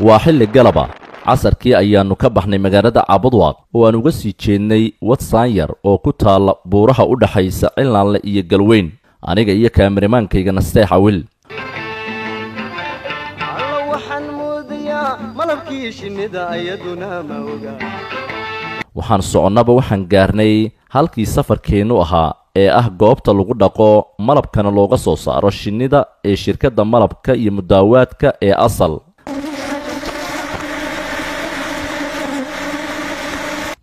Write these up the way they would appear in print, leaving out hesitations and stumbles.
Waa xilli galaba. Casarkii ayaannu ka baxnay magaalada Caabudwaaq oo aan uga sii jeednay Wadsaanyar oo ku taalla buuraha u dhaxaysa Cilaanle iyo Galweyn, aniga iyo kaameramaankayga Nasteex Awil. Alla, waxaan moodayaa malabkii shinnida, ayaduna ma oga. Waxaan soconnaba waxaan gaarnay halkii safarkeennu ahaa ee ah goobta lagu dhaqo malabkana looga soo saaro shinnida ee shirkadda malabka iyo mudaawaadka ee Asal.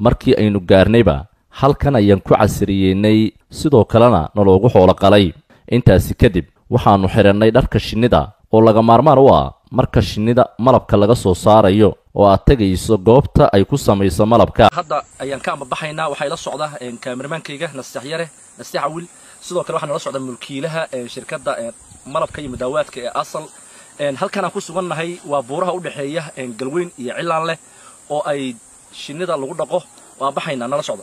Markii aynu gaarnayba halkan ayaan ku casriyeynay, sidoo kalena naloogu xoolo qalay. Intaasi kadib waxaannu xidhannay dharka shinnida oo laga maarmaan u ah marka shinnida malabka laga soo saarayo oo aad tegayso goobta ay ku samayso malabka. Hadda ayaan ka ambabaxaynaa. Waxaa ila socda kaamermaankayga Nasteex Yare, Nasteex Awil. Sidoo kale waxaa nala socda mulkiilaha shirkadda malabka iyo mudaawaadka ee Asal. Halkan aan ku sugannahay waa buuraha u dhexeeya Galweyn iyo Cilaanleh oo ay shinnida lagu dhaqo. Waa baxaynaa, nala socda.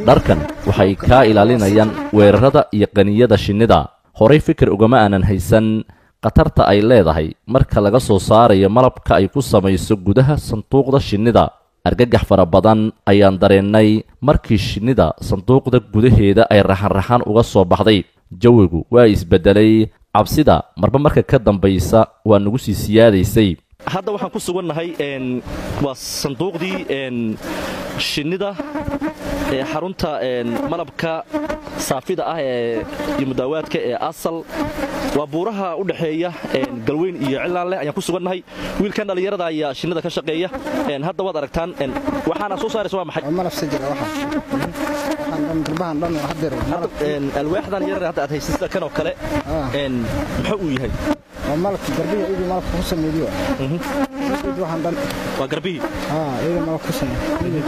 Dharkan waxay kaa ilaalinayaan weerarada iyo qaniyada shinnida. Horay fikir ugama aanan haysan khatarta ay leedahay marka laga soo saarayo malabka ay ku samayso gudaha sanduuqda shinnida. Argagax fara badan ayaan dareennay markii shinnida sanduuqda gudaheeda ay raxanraxan uga soo baxday. Jawigu waa isbeddelay, cabsida marba marka ka dambaysa waa nagu sii siyaadaysay. Hadda waxaan ku sugannahay waa sanduuqdii shinnida ee xarunta malabka saafida ah ee iyo mudaawaadka ee Asal. Waa buuraha u dhexeeya Galweyn iyo Cilaanleh ayaan ku sugannahay. Wiilkan dhallinyarada ayaa shinnida ka shaqeeya. Hadda waad aragtaan waxaana soo saaraysa waa maxay? Waa malab sajil. Waxaan dhan, garbahan dhan waa hadeer waa malab. Alwaaxdan yar hadda aad haysid sida kan oo kale, muxuu uu yahay? Waa malabki garbihii iyadii malabka ku sameeyey. Waxaan dhan waa garbihii. Iyadii malabka ku sameeyey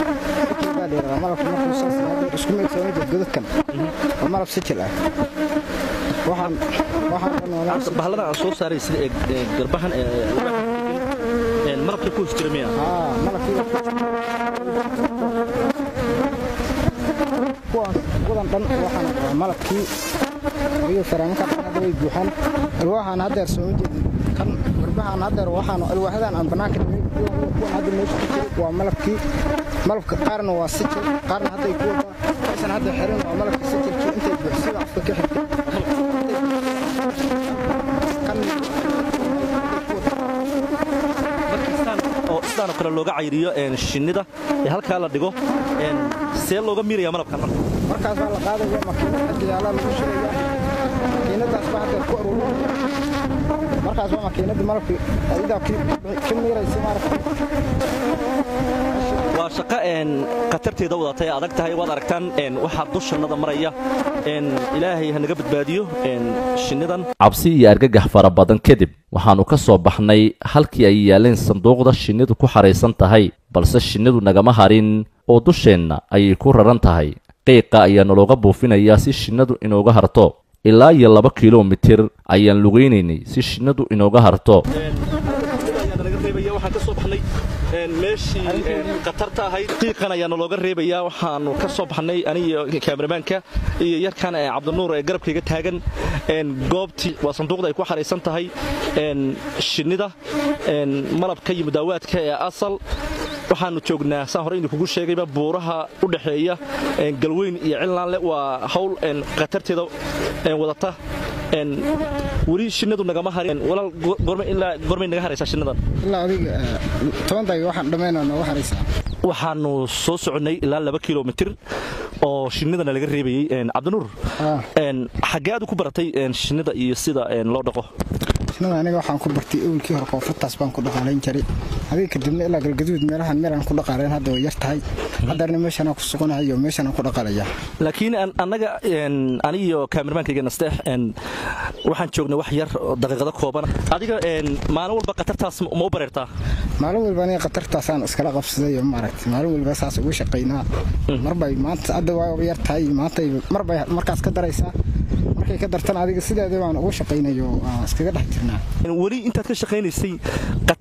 sajil baa la yidhahdaa. Malabka markuu saas hadeer isku mid soo mid godadkan waa malab sajil ah. Waxaan dhan waa malab. Bahalladan aad soo saaray sida ee garbahan ee malabka ku hoos jira miya? Malabkii kuwaan kuwadan dhan waxaan waa malabkii iyo faraanka hadda way buuxaan. Alwaaxaan haddeer soo jeedin kan garbahan haddeer waxaan alwaaxdan aan banaanka dhigay, kuwan hadda meesha ku jira waa malabkii. Malabka qaarna waa sijil, qaarna hadday ku wadaa aysan hadda xirin. Waa malabka sijilkii intay buuxsida afka ka xirtay kan. Markastaan oo sidaan oo kale looga cayriyo shinnida ee halkaa la dhigo, see looga miiraya malabkan marka? Markaas baa la qaadaya, makiinad xagga yaala lagu shubaya. Makiinadaas baa haddeer ku aruurinaya. Markaas baa makiinadii malabkii ayadaa ka miiraysa, maaragtay. Waa shaqo khatarteeda wadatay, adag tahay. Waad aragtaan waxaa dushannada maraya. Ilaahay ha naga badbaadiyo shinnidan. Cabsi iyo argagax fara badan kadib waxaannu ka soo baxnay halkii ay yaaleen sanduuqda shinnidu ku xaraysan tahay, balse shinnidu nagama harin oo dusheenna ayay ku raran tahay. Qiiqa ayaa nalooga buufinayaa si shinnidu inooga harto. Ilaa iyo 2 kilomitir ayaan lugaynaynay si shinnidu inooga harto. Waxaan ka soo baxnay meeshii khatarta ahayd, qiiqan ayaa nalooga reebayaa. Waxaanu ka soo baxnay aniyo kaameramaanka iyo yarkan Cabdinuur ee garabkayga taagan goobtii waa sanduuqda ay ku xaraysan tahay shinnida malabka iyo mudaawaadka ee Asal. Waxaanu joognaa, saan hore idinkugu sheegayba, buuraha u dhexeeya Galweyn iyo Cilaanle. Waa hawl khatarteeda wadata. Weli shinnidu nagama harin. Walaal, goorma ilaa goormay naga haraysaa shinnidan? Ilaa adiga 10 daqiiqo waxaan dhammaynaa nooga haraysaa. Waxaanu soo soconnay ilaa 2 kilomitir oo shinnidana laga reebayey. Cabdinuur, xaggee aad ku baratay shinnida iyo sida loo dhaqo? Shinnida aniga waxaan ku bartay awalkii hore koonfurtaas baan ku dhaqaalayn jiray adiga, kadibna ilaa Galgaduud meelahan meelaan ku dhaqaalayn hadda way yar tahay. Haddeerna meeshanaan ku suganahay iyo meeshanaan ku dhaqaalaya. Laakiin annaga, aniyo kaamermaankayga Nasteex, waxaan joognay wax yar oo daqiiqado kooban. Adiga maalin walba khatartaas ma u bareertaa? Maalin walba aniga khatartaasaan iskala qabsaday oo maaragtay maalin walba saas ugu shaqaynaa. Marbay maanta hadda waa yar tahay, maanta marbay markaas ka daraysaa. Markay ka dartana adiga sideeda baan ugu shaqaynayo, aan iskaga dhex jirnaa. Weli intaad ka shaqaynaysay.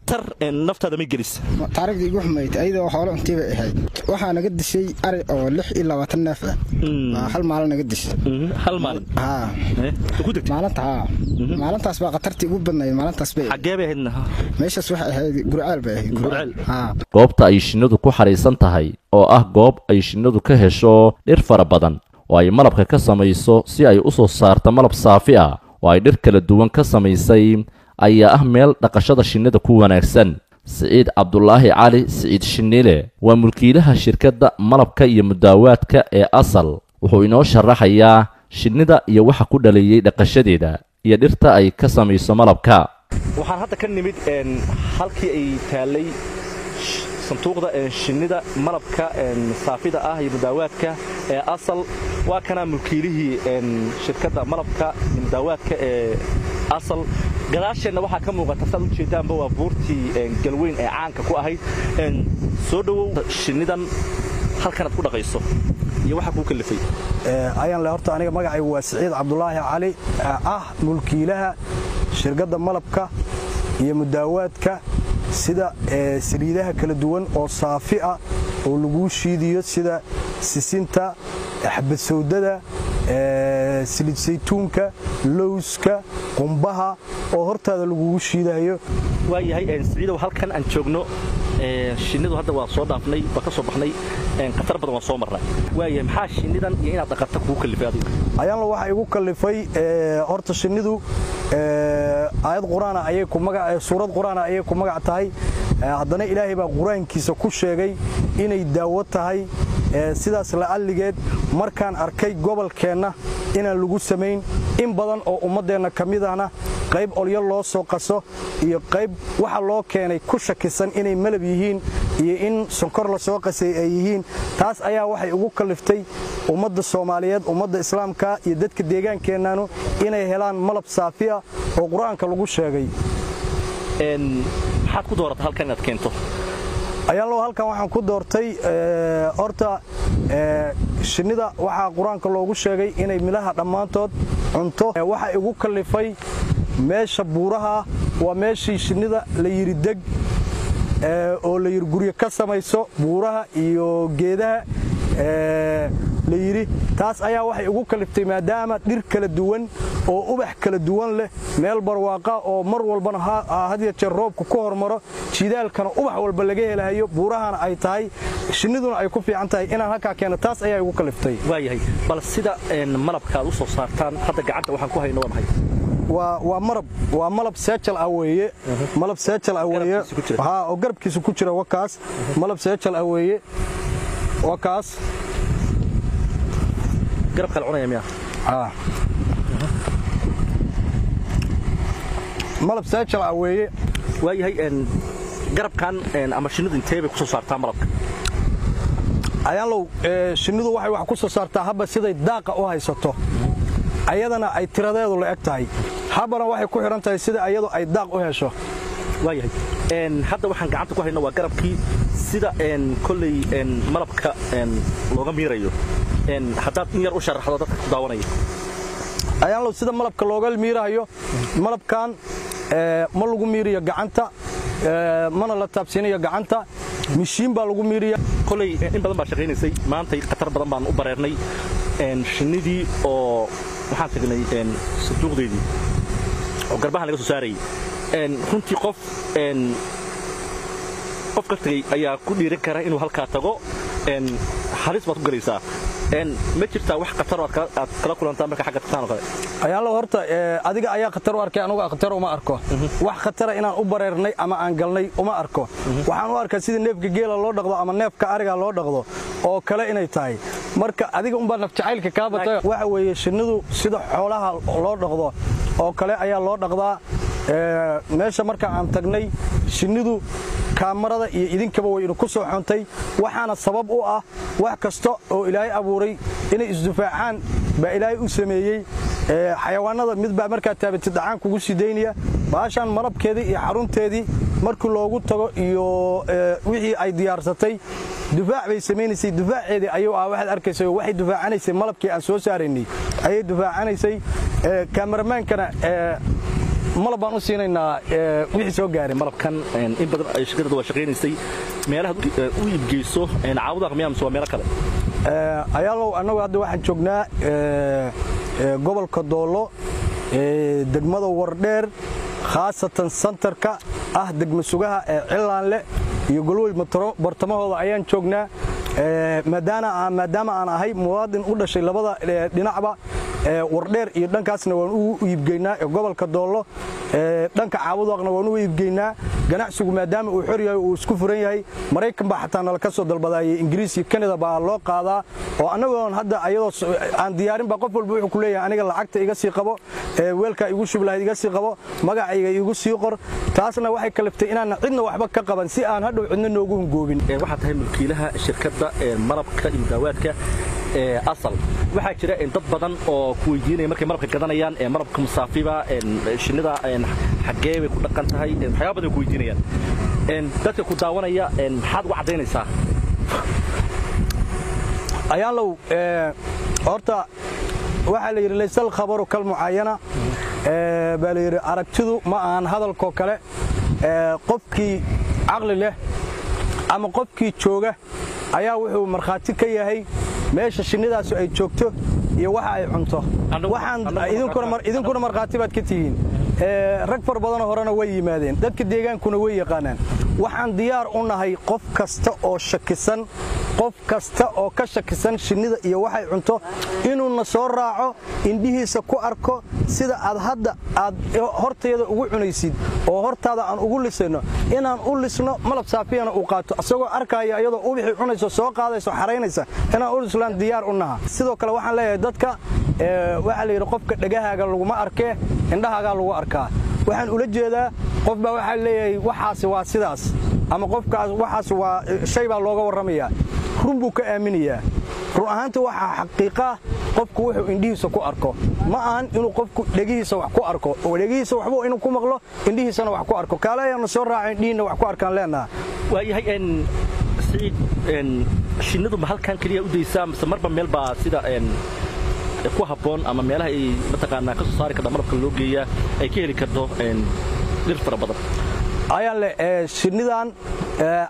Khatar naftaada may gelis? Taariikhdii igu xumayd ayadoo xoolo cuntay bay ahayd. Waxaa naga dishay ari oo 26 neef ah. Baa hal maalin naga dishay. Hal maalin? Haa. Ku degtay? Maalinta, haa. Maalintaas baa khatartii ugu badnayd, maalintaas bay. Xaggee bay ahaydna? Meeshaas waxay ahayd Gurceel bay ahayd. Gurceel. Haa. Goobta ay shinnidu ku xariisan tahay oo ah goob ay shinnidu ka hesho dhir fara badan oo ay malabka ka samayso si ay u soo saarto malab saafi ah oo ay dhir kala duwan ka samaysay, ayaa ah meel dhaqashada shinnida ku wanaagsan. Siciid Cabdulaahi Cali Siciid Shinnile waa mulkiilaha shirkadda malabka iyo mudaawaadka ee Asal. Wuxuu inoo sharaxayaa shinnida iyo waxa ku dhaliyey dhaqashadeeda iyo dhirta ay ka samayso malabka. Waxaan hadda ka nimid halkii ay taallay sanduuqda shinnida malabka saafida ah iyo mudaawaadka ee Asal. Waa kanaa mulkiilihii shirkadda malabka iyo mudaawaadka ee Asal. Gadaasheenna waxaa ka muuqata, saad u jeedaanba, waa buurtii Galweyn ee caanka ku ahayd. Soo dhowow. Shinnidan halkanaad ku dhaqayso iyo waxaa kuu kalifay? Ayaan le, horta aniga magacaygu waa Siciid Cabdulaahi Cali, ah mulkiilaha shirkadda malabka iyo mudaawaadka, sida saliidaha kala duwan oo saafi ah oo laguu shiidiyo, sida sisinta, xabasowdada, saliid saytuunka, lowska, qumbaha, oo hortaada lagugu shiidayo. Waayahay Siciidow, halkan aan joogno shinnidu hadda waa soo dhaafnay, waa ka soo baxnay, khatar badan waa soo marnay. Waayahay, maxaa shinnidan iyo inaad dhaqato kugu kalifay adiga? Ayaanla, waxaa igu kalifay horta shinnidu aayad qur-aana ayay ku magac, suurad qur-aana ayay ku magac tahay. Haddana Ilaahay baa qur-aankiisa ku sheegay inay daawo tahay. Sidaas la'alligeed markaan arkay gobolkeenna inaan lagu samayn, in badan oo ummaddeenna ka mid ahna qayb olyo loo soo qaso iyo qayb waxa loo keenay ku shakisan inay malab yihiin iyo in sonkor la soo qasay ay yihiin, taas ayaa waxay ugu kaliftay ummadda Soomaaliyeed, ummadda Islaamka iyo dadka deegaankeennanu inay helaan malab saafiya oo qur-aanka lagu sheegay. Maxaad ku dooratay halkan inaad keento? Ayaalo, halkan waxaan ku doortay horta shinnida waxaa qur-aanka loogu sheegay inay midhaha dhammaantood cunto. Waxa igu kallifay meesha buuraha waa meeshii shinnida la yidhi deg, oo la yidhi guryo ka samayso buuraha iyo geedaha la yidhi. Taas ayaa waxay igu kaliftay, maadaama dhir kala duwan oo ubax kala duwan leh, meel barwaaqa oo mar walbana had ya jeer roobka ku hormaro, jidaalkana ubax walba laga helahayo, buurahana ay tahay, shinniduna ay ku fiican tahay, inaan halkaa keeno, taas ayaa igu kaliftay. Waayahay, bal sida malabka aad u soo saartaan, hadda gacanta waxaan ku hayno waa maxay? Waa marab, waa malab seejal ah weeye, malab seejal ah weeye. Haa, oo garabkiisa ku jira wakaas, malab seejal ah weeye wakaas. Garabka la cunaya miya? Haa, malab seejal ah weeye. Waayahay, garabkan ama shinnidu intee bay ku soo saartaa malabka? Ayaalow, shinnidu waxay wax ku soo saartaa habba siday daaqa u haysato, ayadana ay tiradeedu la eg tahay, habbana waxay ku xidhan tahay sida ayadu ay daaq u hesho. Waayahay, hadda waxaan gacanta ku hayno waa garabkii. Sida kolley malabka looga miirayo haddaad in yar u sharaxdo dadka ku daawanaya. Ayaanlow, sida malabka looga miirahayo, malabkan ma lagu miiriyo gacanta, mana la taabsiinayo gacanta, mishiin baa lagu miiriya. Kolley in badan baa shaqaynaysay maantay, khatar badan baan u bareernay shinnidii oo waxaan tagnay sanduuqdeedii oo garbahan laga soo saarayay. Runtii qof ka tagay ayaa ku dhiiran kara inuu halkaa tago, halis baad ku galaysaa. Ma jirtaa wax khatar aad kala kulantaan marka xagga tagtaan oo kale? Ayaanlo, horta adiga ayaa khatar u arkay, anugu khatar uma arko. Wax khatara inaan u bareernay ama aan galnay uma arko. Waxaan u arkaa sida neefka geela loo dhaqdo ama neefka ariga loo dhaqdo oo kale inay tahay. Marka adiga unbaa nafjacaylka kaa batay. Waxa weeye, shinnidu sida xoolaha loo dhaqdo oo kale ayaa loo dhaqdaa. Meesha marka aan tagnay, shinnidu kaamarada iyo idinkaba way idinku soo xontay, waxaana sabab u ah wax kasta oo Ilaahay abuuray inay isdifaacaan baa Ilaahay u sameeyey. Xayawaanada mid baa markaa taabatid dhacaan kugu sii daynaya. Baashaan malabkeedii iyo xarunteedii markii loogu tago iyo wixii ay diyaarsatay, difaac bay samaynaysay. Difaaceedii ayuu ah waxaad arkaysay, waxay difaacanaysay malabkii aan soo saaraynay ayay difaacanaysay. Kaameramaankana Malab baan u siinaynaa wixii soo gaaray. Malabkan in badan ay shirkadda waa shaqaynaysay, meelaha u iibgeyso Caawdaaq miyaa mise waa meelo kale? Ayaalow, annagu hadda waxaan joognaa gobolka Doolo, degmada Wardheer, khaasatan santarka ah degma sugaha ee Cilaanle iyo Golwey bartamahooda ayaan joognaa. Maadaama aan ahay muwaadin u dhashay labada dhinacba, Wardheer iyo dhankaasna waan u iibgeynaa ee gobolka Doollo, dhanka Caabudaaqna waan u iibgeynaa. Ganacsigu maadaama uu xor yahay, uu isku furan yahay, Maraykan baa xataa nala ka soo dalbadaayay, Ingiriis iyo Kanada baa loo qaadaa, oo annagoon hadda ayadoo aan diyaarin baa qof walba wuxuu ku leeyahay: "Aniga lacagta iga sii qabo, weelkaa igu shub lahayd iga sii qabo, magacayga igu sii qor." Taasna waxay kaliftay inaan cidna waxba ka qaban, si aan hadhow cidna noogu hungoobin. Waxaa tahay mulkiilaha shirkadda malabka iyo daawaadka Asal. Waxaa jira dad badan oo ku weydiinaya markay malabka gadanayaan: malabka musaafiba, shinnida xaggee bay ku dhaqan tahay? Waxyaaba badan ku weydiinayaan dadka ku daawanaya. Maxaad uga caddaynaysaa? Ayaanlow, horta waxaa la yidhi: "Laysa alkhabaru kalmucaayana" baa la yidhi. Aragtidu ma ahan hadalkoo kale. Qofkii caqli leh ama qofkii jooga ayaa wuxuu markhaati ka yahay meesha shinnidaasu ay joogto iyo waxa ay cunto. Idinkuna markhaati baad ka tihiin, rag far badanoo horena way yimaadeen, dadka deegaankuna way yaqaanaan. Waxaan diyaar u nahay qof kasta oo shakisan, qof kasta oo ka shakisan shinnida iyo waxay cunto, inuuna soo raaco, indhihiisa ku arko sida aad hadda aad hortayada ugu cunaysid oo hortaada aan ugu lisayno inaan u lisno, malab saafiyana uu qaato isagoo arkaya iyadoo ubixii cunayso, soo qaadayso, xaraynaysa, inaan u lislaan diyaar u naha. Sidoo kale waxaan leeyahay dadka, waxaa la yidhi: "Qofka dhegahaaga laguma arkee, indhahaagaa lagu arkaa." Waxaan ula jeedaa, qof baa waxaa leeyahay waxaasi waa sidaas, ama qofkaas waxaas waa shay baa looga warramayaa, run buu ka aaminayaa. Run ahaantii waxaa xaqiiqaa qofku wuxuu indhihiisa ku arko. Ma ahan inuu qofku dhegihiisa wax ku arko oo dhegihiisa waxbuu inuu ku maqlo, indhihiisana wax ku arko. Kaale ayaanu soo raacay, indhihiinna wax ku arkaan leenaha. Waayahay Siciid, shinnidu ma halkan keliya u daysaa mise marba meel baa sida ku habboon ama meelaha ay mataqaanaa ka soo saari karta malabka loo geeyaa, ay ka heli karto dhir fara badan? Ayaan le shinnidan,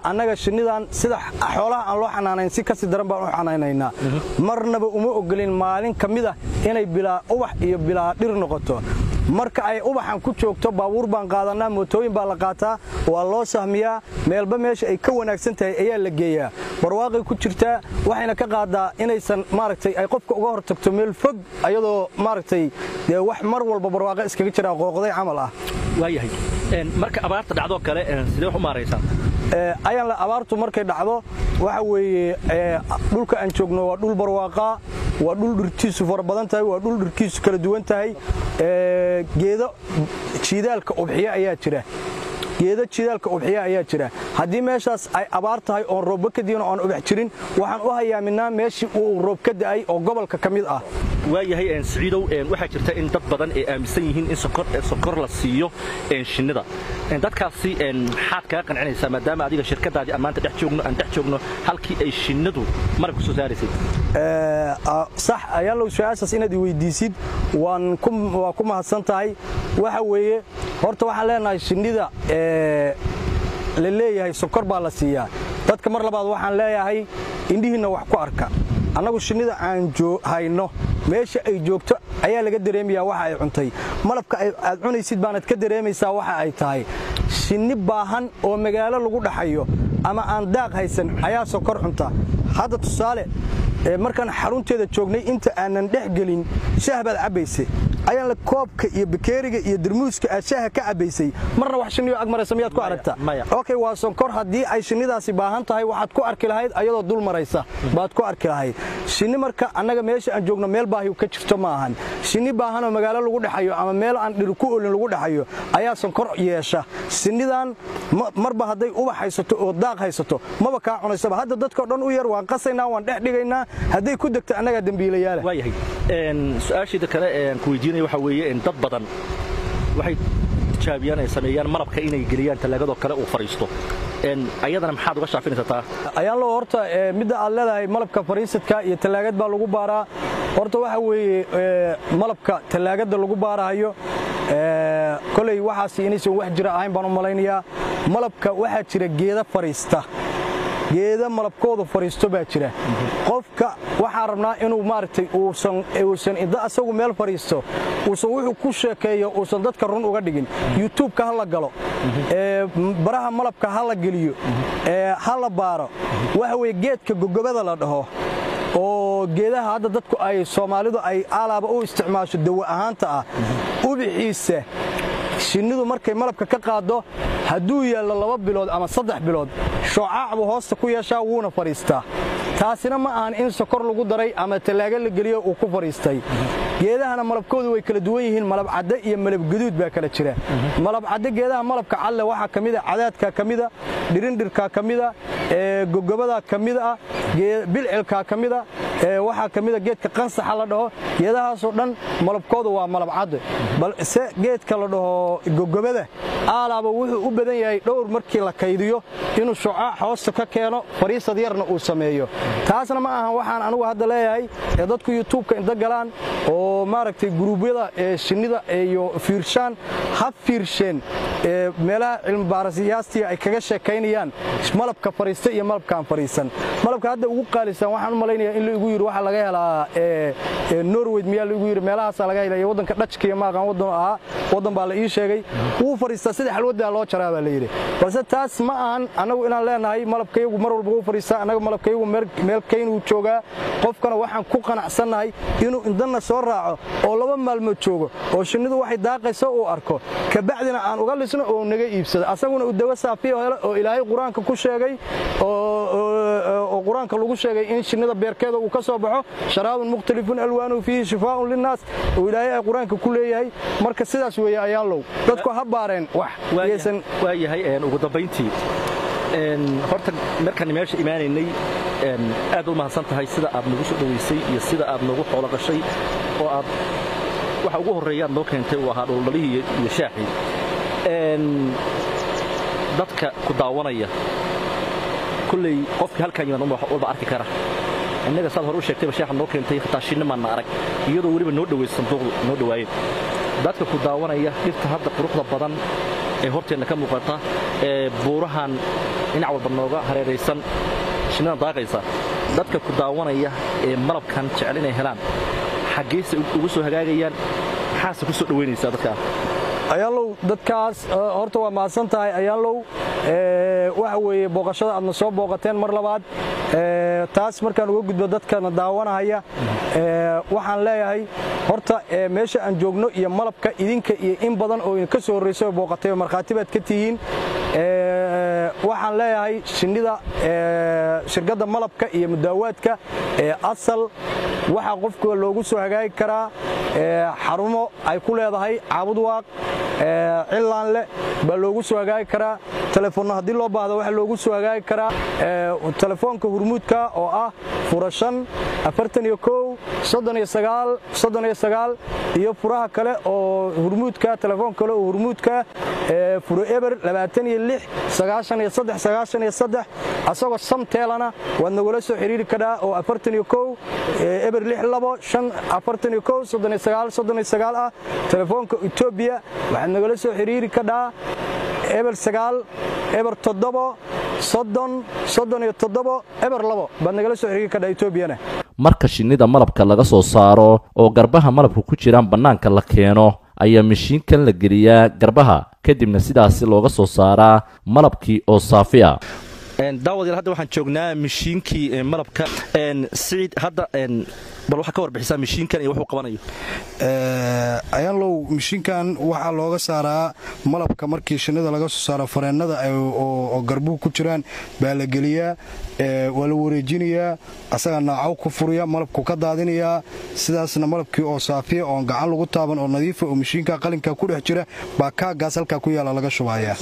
annaga shinnidan sida xoolaha aan loo xanaanayn si kasii daran baan u xanaanaynaa. Marnaba uma ogolin maalin ka mid ah inay bilaa ubax iyo bilaa dhir noqoto. Marka ay ubaxan ku joogto, baabuur baan qaadanaa, mootooyin baa la qaataa, waa loo sahmiyaa, meelba meesha ay ka wanaagsan tahay ayaa la geeyaa. Barwaaqay ku jirtaa, waxayna ka qaadaa inaysan maaragtay ay qofka uga hor tagto meel fog, ayadoo maaragtay dee wax mar walba barwaaqo iskaga jiraa, qooqday camal ah. Waayahay, marka abaarta dhacdoo kale sidee wax u maaraysaa? Ayaan la, abaartu markay dhacdo, waxa weeye dhulka aan joogno waa dhul barwaaqaa, waa dhul dhirtiisu fara badan tahay, waa dhul dhirkiisu kala duwan tahay. Geedo jiidaalka ubxiyo ayaa jira, geedo jidaalka ubxiya ayaa jira. Haddii meeshaas ay abaar tahay oon roobba ka diin, oon ubax jirin, waxaan u hayaaminaa meeshii uu roob ka da'ay oo gobolka ka mid ah. Waayahay Siciidow, waxaa jirta in dad badan ay aaminsan yihiin in sokor la siiyo shinnida. Dadkaasi maxaad kaga qancinaysaa, maadaama adiga shirkadaadii ammaanta dhex joogno, aan dhex joogno halkii ay shinnidu malab ku soo saaraysay? Sax ayaalow, su-aashaas inaad i weydiisid waan waa ku mahadsan tahay. Waxa weeye, horta waxaan leenahay shinnida la leeyahay sokor baa la siiyaa, dadka mar labaad waxaan leeyahay indhihiinna wax ku arka. Annagu shinnida aan hayno meesha ay joogto ayaa laga dareemayaa waxa ay cuntay. Malabka aad cunaysid baanad ka dareemaysaa waxa ay tahay. Shinni baahan oo magaalo lagu dhaxayo ama aan daaq haysan ayaa sokor cunta. Hadda tusaale, markaan xarunteeda joognay, inta aanan dhex gelin, shaah baad cabbayse ayaan la, koobka iyo bakeeriga iyo darmuuska aad shaaha ka cabbaysay, marna wax shinniyo ag maraysa miyaad ku aragta? Okay, waa sonkor. Haddii ay shinnidaasi baahan tahay, waxaad ku arki lahayd ayadoo dul maraysa baad ku arki lahayd shinni. Marka annaga meesha aan joogno meel baahi ka jirto ma ahan. Shinni baahanoo magaalo lagu dhexayo ama meel aan dhir ku olin lagu dhexayo ayaa sonkor yeesha. Shinnidan marba hadday ubax haysato oo daaq haysato, maba kaa cunaysaba. Hadda dadkao dhan u yar, waan qasaynaa, waan dhex dhigaynaa. Hadday ku degto, annagaa dembiilayaala. Waayahay, su-aashiida kale aan ku weydiinaya waxa weeye, dad badan waxay tijaabiyaan ay sameeyaan malabka inay geliyaan tallaagadoo kale uu fadhiisto. Ayadana maxaad uga shaafinaysaa taa? Ayaan loo, horta midda aad leedahay malabka fariisadka iyo tallaagad baa lagu baaraa, horta waxa weeye malabka tallaagada lagu baarahayo Koley waxaas inaysan wax jira ahayn baan u malaynayaa. Malabka waxaa jira geeda fariista, geeda malabkooda fariisto baa jira. Qofka waxaan rabnaa inuu maaragtay uusan inda asagu meel fariisto, uusan wuxuu ku sheekeeyo uusan dadka run uga dhigin. YouTube-ka ha la galo, baraha malabka ha la geliyo, ha la baaro. Waxa weye geedka gogobada la dhaho oo geedaha hadda dadku ay Soomaalidu ay alaaba u isticmaasho dawo ahaanta ah, ubixiisa shinnidu markay malabka ka qaaddo hadduu yaallo 2 bilood ama 3 bilood, shocaac buu hoosta ku yeeshaa, wuuna fadhiistaa. Taasina ma ahan in sokor lagu daray ama tallaago la geliyo uu ku fadhiistay. Geedahana malabkoodu way kala duwan yihiin, malab cadde iyo malab guduud baa kala jira. Malab cadde, geedaha malabka cadle waxaa ka mida cadaadkaa ka mida, dhirindhirkaa ka mida, gogobadaa ka mid ah, bilcilkaa ka mida, waxaa ka mida geedka qansaxa la dhaho. Geedahaasoo dhan malabkoodu waa malab cadde. Balse geedka la dhaho gogobada aalaaba wuxuu u badan yahay dhowr markii la kaydiyo inuu shocaac hoosta ka keeno, fariisad yarna uu sameeyo. Taasna ma ahan waxaan anigu hadda leeyahay ee dadku YouTube-ka inta galaan oo maaragtay guruubyada shinnida iyo fiirshaan, ha fiirsheen meelaha cilmibaarasyaastii ay kaga sheekaynayaan malabka fariista iyo malabkaan fariisan. Malabka hadda ugu qaalisan waxaan u malaynayaa in la igu yidhi waxaa laga helaa Norway, miyaa la igu yidhi, meelahaasaa laga helaya, waddanka Dhajka iyo maaqan waddan ahaa, waddan baa la ii sheegay. Wuu fariistaa, sida xalwaddaa loo jaraa baa la yidhi. Balse taas ma ahan annagu inaan leenahay malabkayagu mar walba wuu fariistaa. Annaga malabkayagu meel kaynuu joogaa. Qofkana waxaan ku qanacsannahay inuu indana soo raaco oo 2 maalmood joogo oo shinnidu waxay daaqayso uu arko, kabacdina aan uga lisno oo naga iibsado, asaguna uu dawo saafiyo helo oo Ilaahay Qur-aanka ku sheegay, oo Qur-aanka lagu sheegay in shinnida beerkeeda uu ka soo baxo sharaabun mukhtalifun alwaanuhu fiihi shifaaun linnaas, oo Ilaahay ay Qur-aanka ku leeyahay. Marka sidaas weeye ayaanlow, dadku ha baareen wax yaysan. Waayahay, ugu dambayntii horta markaan meesha imaanaynay, aad u mahadsan tahay sida aad nagu soo dhoweysay iyo sida aad noogu xoolo qashay, oo aad waxa ugu horreeya aad noo keentay uu ahaa dhuldhalihii iyo shaaxii. Dadka ku daawanaya kulley qofkii halkaan yimaad walba arki kara. Innaga saad hore u sheegtayba shaaxa noo keentay, hataa shinni maanna arag, iyadoo weliba noo dhoweysay sanduuqdu noo dhowaayeen. Dadka ku daawanaya, dhirta hadda quruxda badan ee horteenna ka muuqata ee buurahan dhinac walba nooga hareeraysan, shinnida daaqaysa, dadka ku daawanaya ee malabkan jecel inay helaan, xaggeese ugu soo hagaagayaan? Maxaase ku soo dhowaynaysaa dadkaa? Ayaanlow, dadkaas horta waa mahadsan tahay ayaanlow. Waxa weeye booqashada aadna soo booqateen mar labaad. Taas markaan uga gudbo, dadkana daawanahaya waxaan leeyahay horta meesha aan joogno iyo malabka idinka iyo in badan oo idinka soo horraysay oo booqatay markhaati baad ka tihiin. Waxaan leeyahay shinnida, shirkadda malabka iyo mudaawaadka ee Asal waxaa qofka loogu soo hagaagi karaa xarumo ay ku leedahay Caabudwaaq, Cillaanle baa loogu soo hagaagi karaa. Telefoonna haddii loo baahdo waxaa loogu soo hagaagi karaa telefoonka Hurmuudka oo ah fura 5 41 39 39, iyo furaha kale oo Hurmuudka, telefoon kale oo Hurmuudka, furo 0 26 93 93. Asagoo Samteelana waad nagula soo xiriiri kadhaa oo 41 0 6 2 5 41 39 39 ah. Telefoonka Etoobiya waxaad nagala soo xiriiri kadhaa 0 9 0 7 30 37 0 2 baad nagala soo xiriiri kadhaa Etoobiyana. Marka shinnida malabka laga soo saaro oo garbaha malabka ku jiraan bannaanka la keeno ayaa mishiinkan la geliyaa garbaha, kadibna sidaasi looga soo saaraa malabkii oo saafi ah. Daawadayaal, hadda waxaan joognaa mishiinkii malabka. Siciid, hadda bal waxaa ka warbixisaa mishiinkan iyo wuxuu qabanayo. Ayaanlow, mishiinkan waxaa looga saaraa malabka markii shinnida laga soo saaro fareennada oo garbuhu ku jiraan baa la geliyaa, waa la wareejinayaa, asagaa naacow ku furiya, malabku ka daadinayaa. Sidaasna malabkii oo saafiya oon gacan lagu taaban oo nadiifa oo mishiinka qalinka ku dhex jira baa kaagaas halkaa ku yaala laga shubayaa,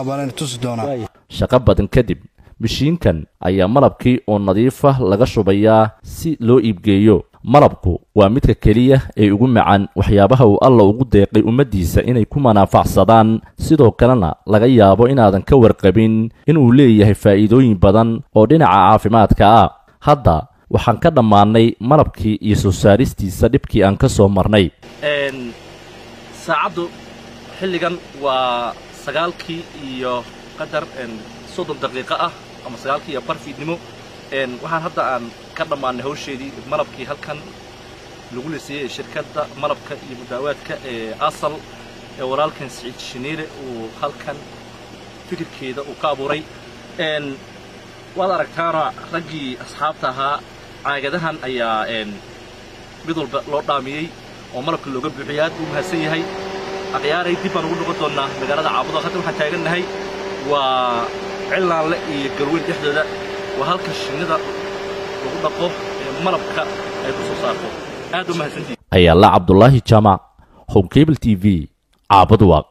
baanayna tusi doonaa. Shaqo badan kadib mishiinkan ayaa malabkii oo nadiifa laga shubayaa si loo iibgeeyo. Malabku waa midka keliya ee ugu macaan waxyaabaha uu Alla ugu deeqay ummaddiisa inay ku manaafacsadaan, sidoo kalena laga yaabo inaadan ka warqabin inuu leeyahay faa'iidooyin badan oo dhinaca caafimaadka ah. Hadda waxaan ka dhammaannay malabkii iyo soo saaristiisa dhibkii aan ka soo marnay. Saacaddu Xilligan waa 9-kii iyo qadar 30 daqiiqo ah ama 9-kii iyo bar fiidnimo. Waxaan hadda aan ka dhammaanay hawsheedii malabkii halkan lagu lisiyey shirkadda malabka iyo mudaawaadka ee Asal ee walaalkan Siciid Shiniile uu halkan fikirkeeda uu ka abuuray. Waad aragtaana raggii asxaabta ahaa caagadahan ayaa mid walba loo dhaamiyey oo malabka looga buuxiyey. Aad buu mahadsan yahay. Akhyaaray, dib baan ugu noqon doonnaa magaalada Caabudo. Hadda waxaan taagannahay waa Cillaanle iyo Galweyn dhexdooda, waa halka shinnida lagu dhaqo ee malabka ay ku soo saarto. Aad u mahadsantihi. Ayaala Cabdulaahi Jaamac, Home Cable TV, Caabudwaaq.